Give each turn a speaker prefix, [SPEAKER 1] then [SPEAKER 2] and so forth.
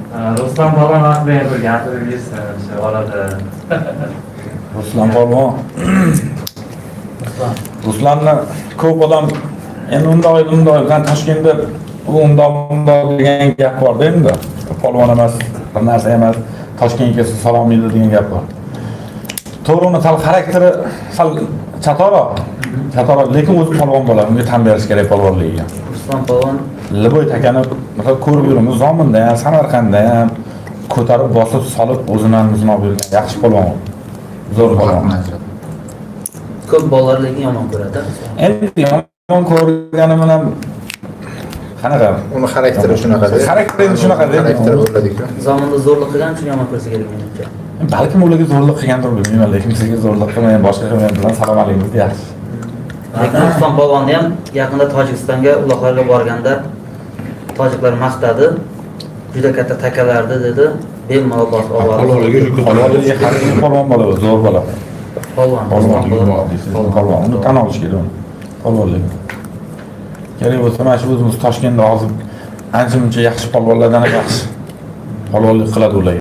[SPEAKER 1] Ruslan polvon haqida ham bir gapirib bersin o'sha orada.
[SPEAKER 2] Ruslan polvon.
[SPEAKER 3] Ruslan.
[SPEAKER 2] Ruslanni ko'p odam endi undoq edi, bundoq edi. Man Toshkentda u undoq bundoq degan gap borda endi. Polvon emas, bir narsa emas. Toshkentga kelsa salom edi degan gap bor. To'g'ri, uni sal xarakteri sal chatoqroq. Chatoqroq, lekin o'zi polvon bola, unga tan berish kerak polvonligiga.
[SPEAKER 3] Ruslan polvon.
[SPEAKER 2] Liboy takani misol ko'rib yuribmiz, Zominda ham, Samarqandda ham ko'tarib bosib solib o'zini ham sinab yurgan yaxshi polvon. Zo'r polvon.
[SPEAKER 3] Ko'p bolalar lekin yomon ko'radi.
[SPEAKER 2] Endi yomon ko'rgani bilan qanaqa?
[SPEAKER 4] Uni xarakteri shunaqada.
[SPEAKER 2] Xarakteri endi shunaqa-da.
[SPEAKER 4] Xarakteri bo'ladi-ku.
[SPEAKER 3] Zominda zo'rlik qilgani uchun yomon ko'rsa kerak menimcha.
[SPEAKER 2] Balkim ularga zo'rlik qilgandir, bilmayman, lekin bizga zo'rlik qilmagan, boshqa qilmagan bilan salom alaykum yaxshi.
[SPEAKER 3] Lekin Ruslan polvonni ham yaqinda Tojikistonga uloqlarga borganda tojiklar maqtadi. Juda katta takalardi dedi. Bemalol bosib oladi.
[SPEAKER 5] Polvonligi shu.
[SPEAKER 2] Polvonligi haqiqiy polvon bola, u, zo'r bola.
[SPEAKER 3] Polvon.
[SPEAKER 2] Polvon,
[SPEAKER 3] Polvon.
[SPEAKER 2] polvon. Uni tan olish kerak uni. Polvonligi. Kerak bo'lsa mana shu o'zimiz Toshkentda hozir ancha muncha yaxshi polvonlardan ham yaxshi polvonlik qiladi ular.